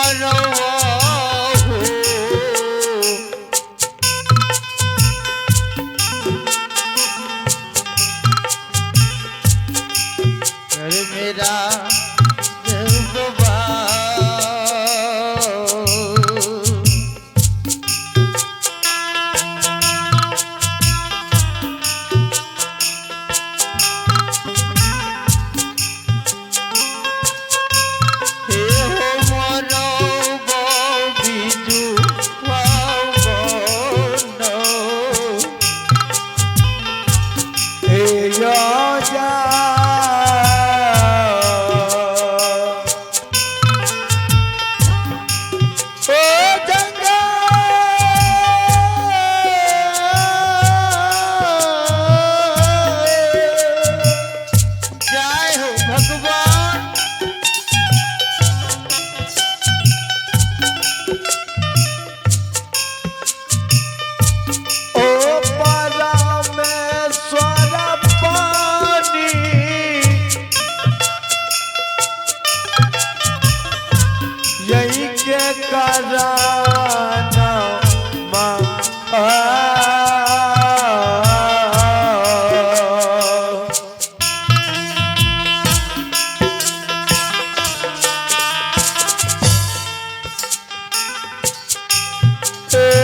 मरवा हो। अरे मेरा बाबा हे हो मोरो बिजू पावन। हे जा ओ जंगा जय हो भगवान। ओ परमेश्वर पानी यही के कराना माँ।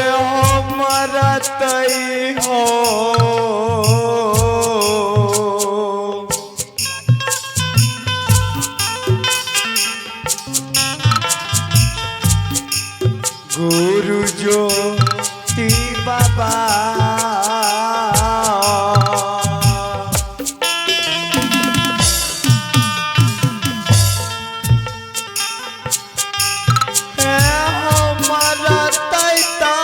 हमर तई हो गुरु ज्योति बाबा। हमारा तैता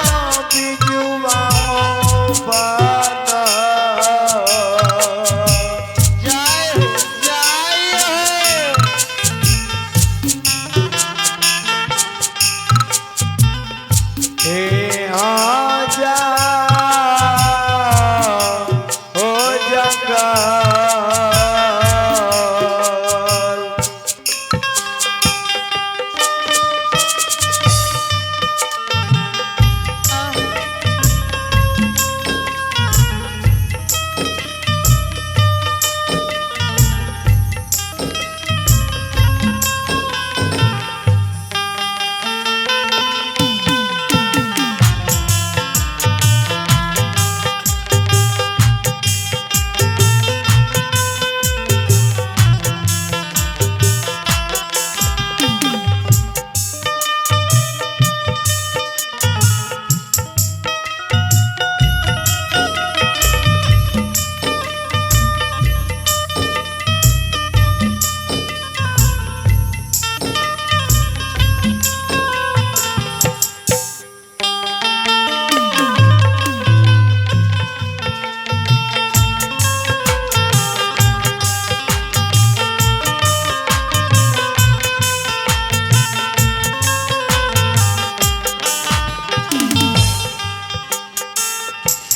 बिजुआ बना। जय हो जय हो। हे आजा हो जंगल।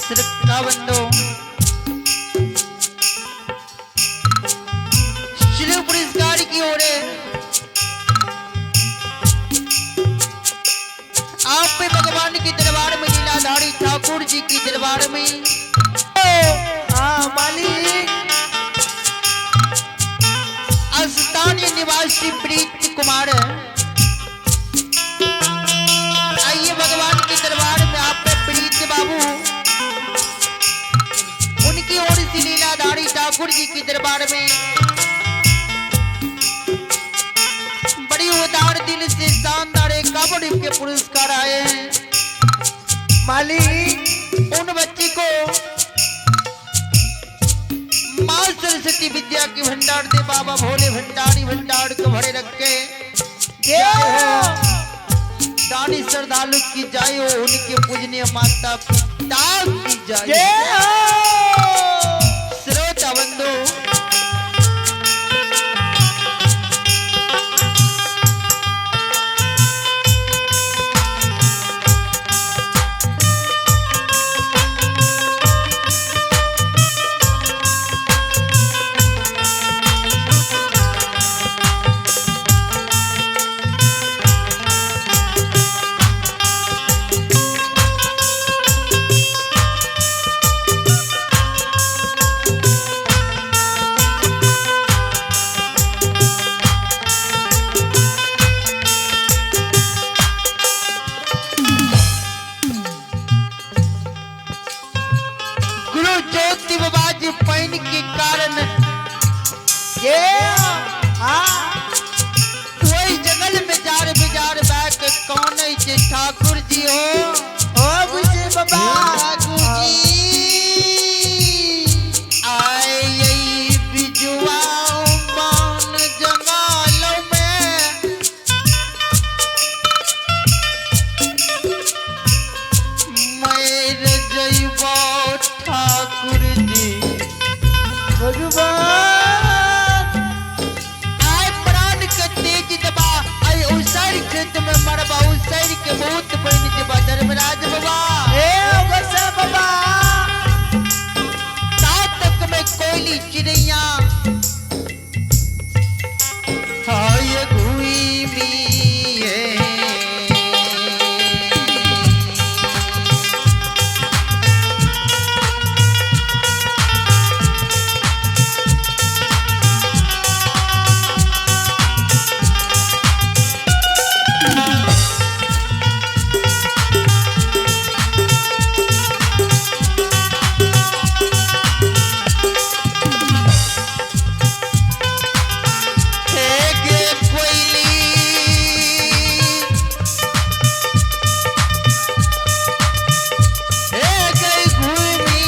श्रद्धा बंधु श्री पुरस्कार की ओर आप पे भगवान के दरबार में लीलाधारी ठाकुर जी की दरबार में हाँ मालिक। स्थानीय निवासी प्रीत कुमार आइए भगवान के दरबार में आप पे प्रीत बाबू उनकी ओर से लीलाधारी ठाकुर जी के दरबार में बड़ी उदार दिल से शानदार 51 के पुरस्कार आए हैं। मालिक उन बच्ची को माँ सरस्वती विद्या की भंडार दे बाबा भोले भंडारी भंडार को भरे रखे। जय हो। दानी श्रद्धालु की जाय हो, उनके पूजनीय माता पिता की जाय। जय हो। श्रोता बंधु पूत बनि जेबा धर्मराज बाबा। हे गोसाई बाबा। तक में कोयली चिड़ैया हाय घुई मिए गे कोयली हे गई घूमी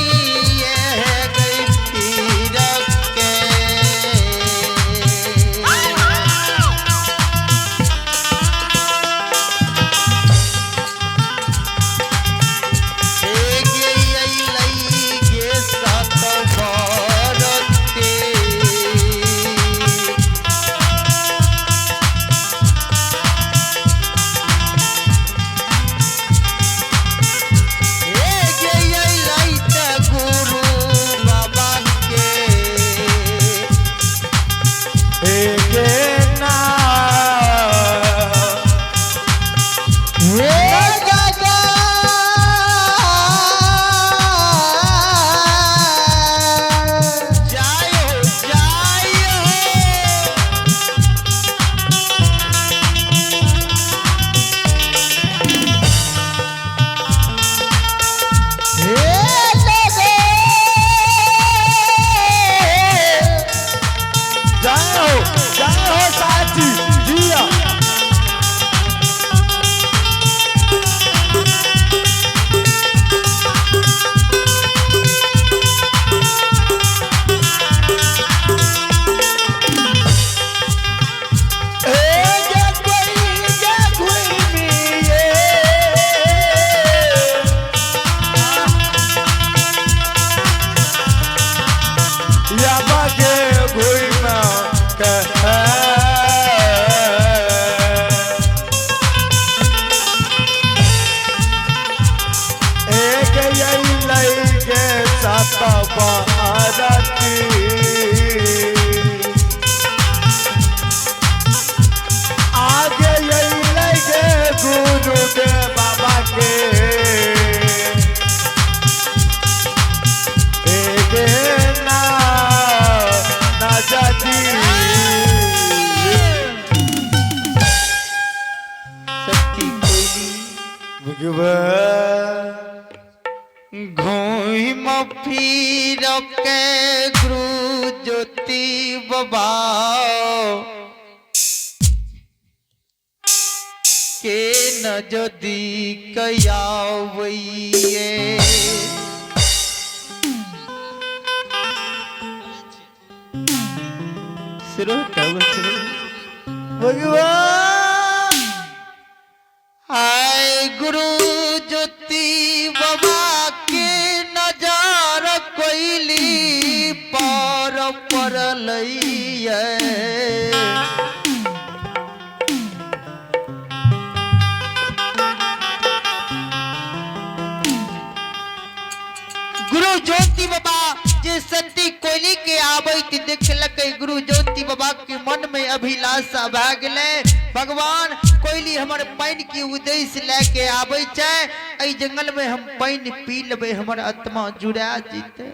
हे गई फिर के हे गई अइलई गे सत बरते। गुरु बाबा के हे गे ना हे दादा जय हो जय हो। हे दादा जय हो साथी जिया। हे गे कोई गे घुई मिए या बागे घुई मा के एक यही लई के सात बारती आगे यही लई के गुरु के बाबा के एक ना ना जाती। सती कोयली भगवान घूम फिर के गुरु ज्योति बाबा के न जदि कयावइये शुरू कब शुरू भगवान हाय गुरु ज्योति बाबा के नजर कोइली पर परलैये। गुरु ज्योति बाबा जे सती कोयली के आबैत देखलकै, गुरु ज्योति बाबा के मन में अभिलाषा भए गेलै, भगवान कोयली हमर पानि के उद्देश्य लए के आबै छै, एहि जंगल में हम पानि पी लेबै, हमर आत्मा जुड़ा जेतै।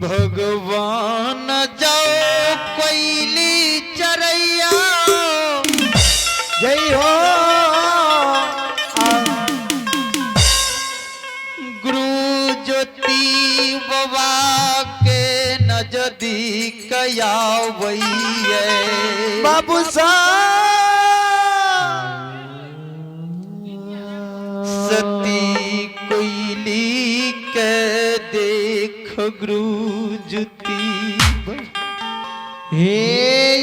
भगवान जाओ कोयली चरैया जय हो। गुरु ज्योति बाबा के नजदीक आबैये बाबू सा सती कोयली के देख गुरु ज्योति हे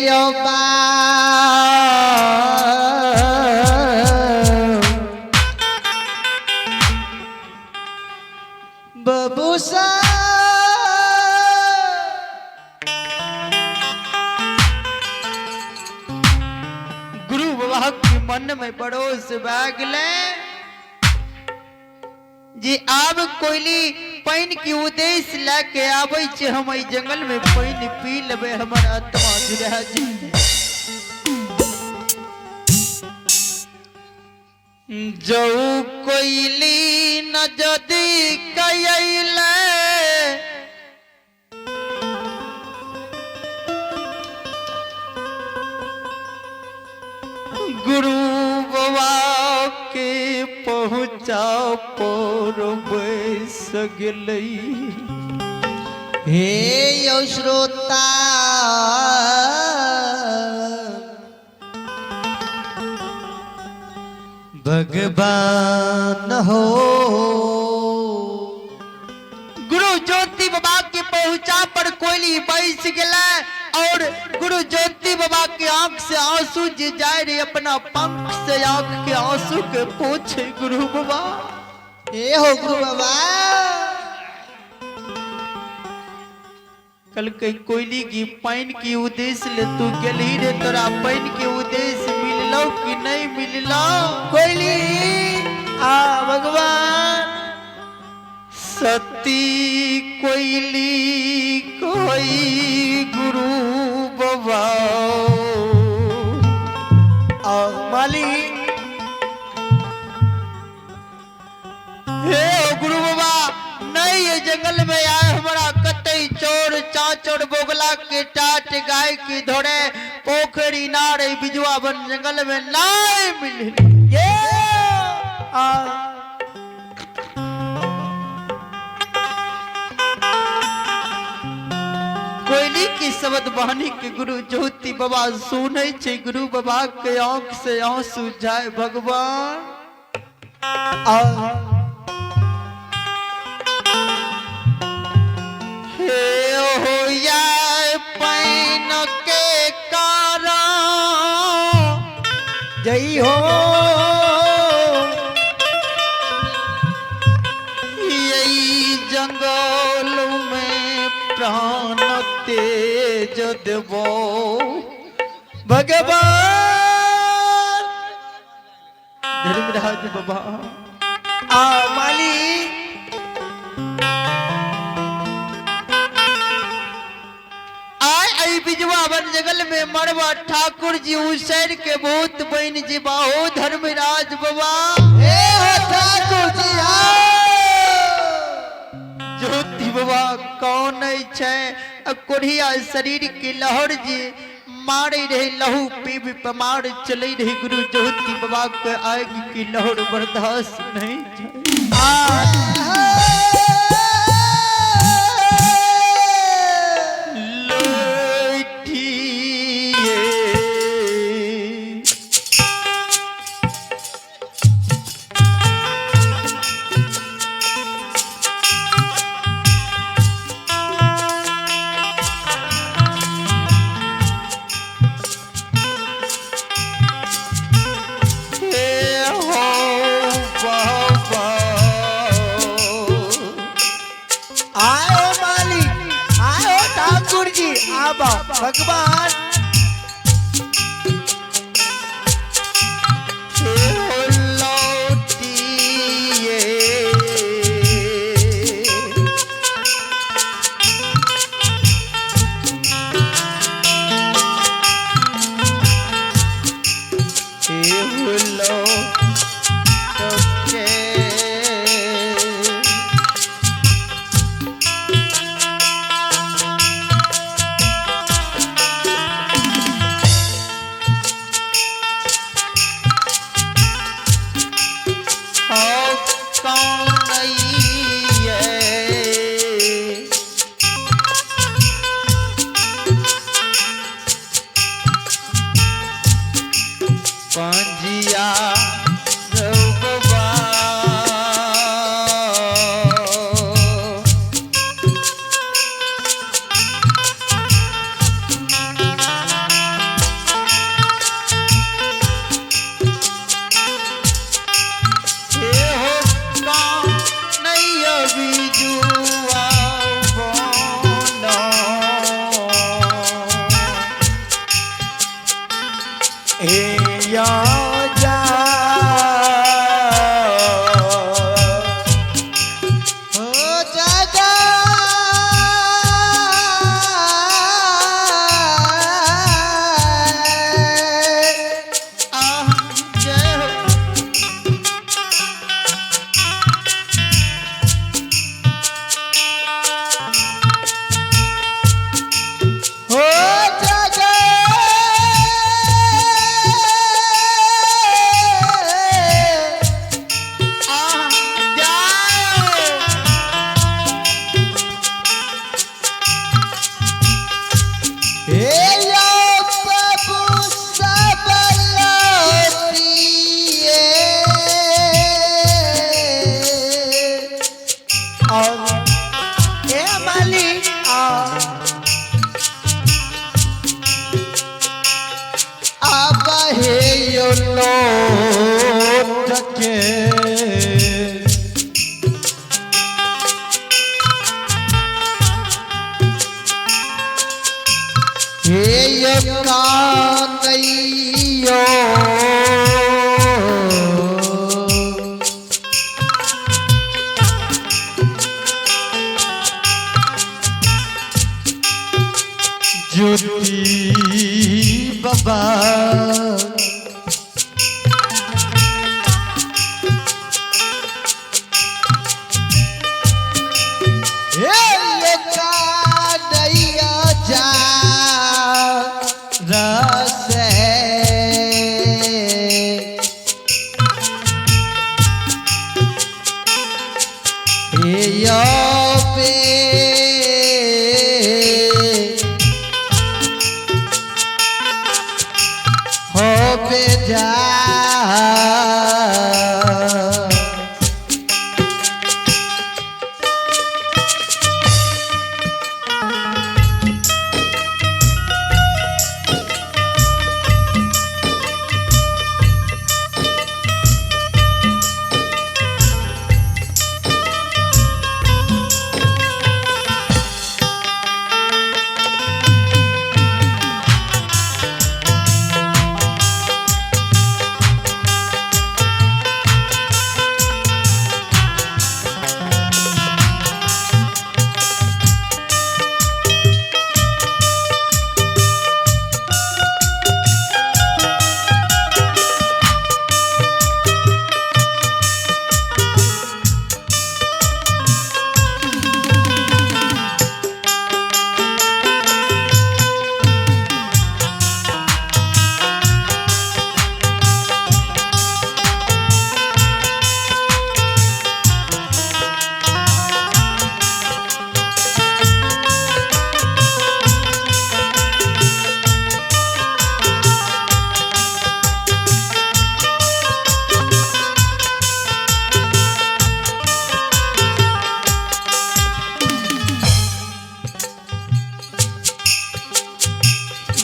योबा बाबू सा मन में बड़ोस भए गेलै जे आब कोयली पानि के उद्देश्य लए के आबै छै, हम एहि जंगल में पानि पी लेबै, हमर आत्मा जुड़ा जेतै। जौ कोयली न जदि कयले गुरु बाबा के पहुँचा पर बैस गेलै। हे यौ श्रोता, भगवान हो। गुरु ज्योति बाबा के पहुंचा पर कोयली बैस गेलै और गुरु ज्योति बाबा के आंख से आंसू जे जाय रे, अपना पंख से आंख के आंसू के पोछे गुरु बाबा। हे हो गुरु बाबा। कल के कोयली की पानि की उद्देश्य ले तू गेलही रे, तोरा पानि के उद्देश्य मिललो कि नहीं मिललो? कोयली आ भगवान। सती कोयली कोई गुरु बाबा आ माली। हे गुरु बाबा, नहीं ये जंगल में आए हमारा कतई चोर चाचोर बोगला के टाट गाय की धोरे पोखरी नारे बिजुआ बन जंगल में नहीं मिले। ये आ कोयली की शब्द बहनी के गुरु ज्योति बाबा सुनै छे, गुरु बाबा के आंख से आंसू जाए भगवान। आ हे हो या पैन के कारण जय हो। यही जंगल में प्राण तेज देवो भगवान। धर्मराज बाबा। आ माली। आय आई बिजवा वन जंगल में मरवा ठाकुर जी उसैर के भूत बन जीवा हो धर्मराज बाबा। हे हो ठाकुर जी। ज्योति बाबा कौन छै कोढ़िया शरीर के लहर जी मारे रहे लहू पीबी पमार चले रहे गुरु ज्योति बाबा के आग की लहर बर्दाश्त नहीं छै। लौटिए हे हो बाबा। आयो माली, आयो ठाकुर जी, आबा भगवान। हे हो लौटिए हे हो लौटके हो कौन है पंजिया रघुबा। हे हो नैया बिजुआ बना। हे या जा हे यो प्रभु सब लौटिए। और ए मालिक आ अब हे यो लौट के हे यो कानैयो ज्योति बाबा हे यो कानैयो जा रस हे यो पे हो पे जा।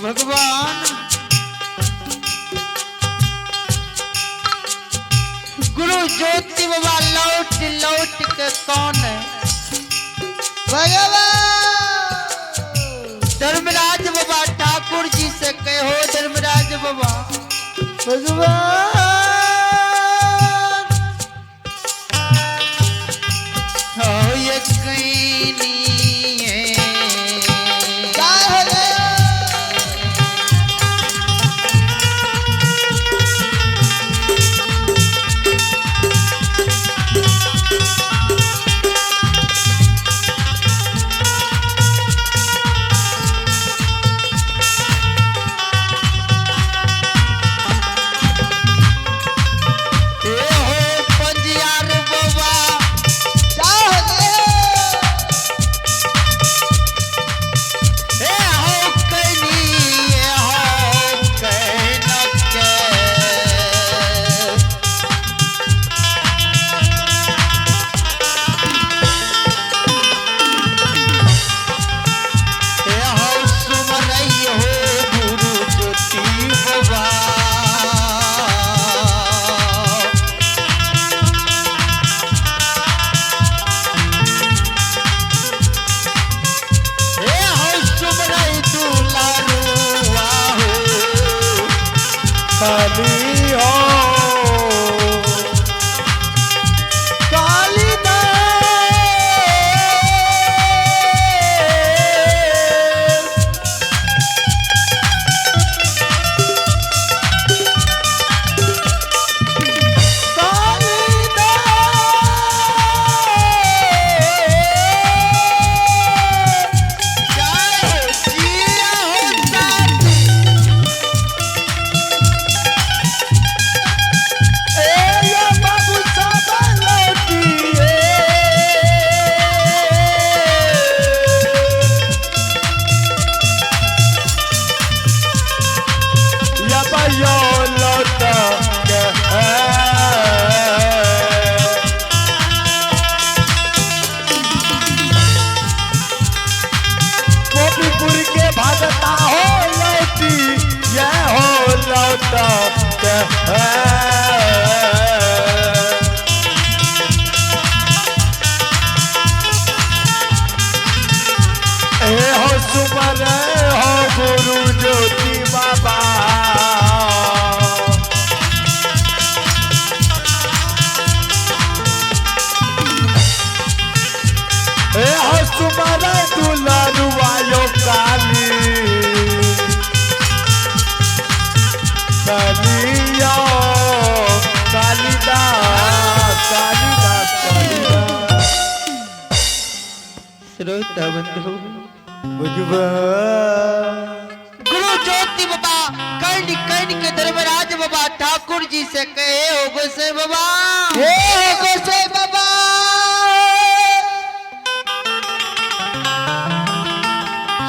भगवान गुरु ज्योति बाबा लौट लौट के कौन है? भगवान धर्मराज बाबा ठाकुर जी से कहो धर्मराज बाबा भगवान हो यकीनी है। जय हो रे। ए हो पंजियार बाबा जय हो रे। ए हो कैनी ए हो can के। ए हो सुमरई हो गुरु ज्योति बाबा। ए हो सुमरई दुलारुआ हो। काली हो काली दे जय हो जिया हो साथी। भगता हो लौटी ये हो लौट के है। हे हो सुमर हो गुरु ज्योति बाबा। हे हो सुमर दुलरुआयो काली कालियो कालिदास कालिदास कालिदास। श्रोता बंधु बुझबा गुरु ज्योति बाबा कर्ण कर्ण के धर्मराज बाबा ठाकुर जी से कहे हो गोसाई बाबा, हे गोसाई बाबा।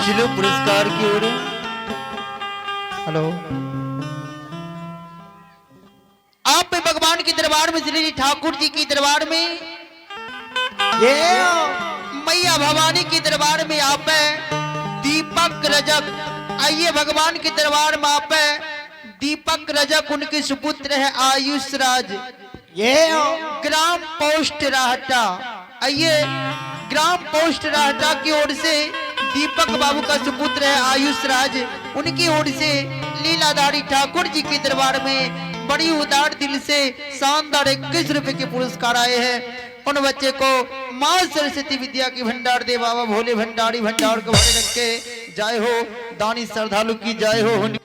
चलो पुरस्कार की ओर। हेलो, आप भी भगवान के दरबार में, श्री ठाकुर जी के दरबार में, ये मैया भवानी के दरबार में आप है दीपक रजक। आइए भगवान के दरबार में आप है दीपक रजक, उनके सुपुत्र है आयुष राज, ये ग्राम पोस्ट राहटा। आइए ग्राम पोस्ट राहटा की ओर से दीपक बाबू का सुपुत्र है आयुष राज, उनकी ओर से लीलाधारी ठाकुर जी के दरबार में बड़ी उदार दिल से शानदार 21 रुपए के पुरस्कार आए हैं। उन बच्चे को माँ सरस्वती विद्या की भंडार दे बाबा भोले भंडारी भंडार को भरे रखे। जय हो दानी श्रद्धालु की जय हो। उनके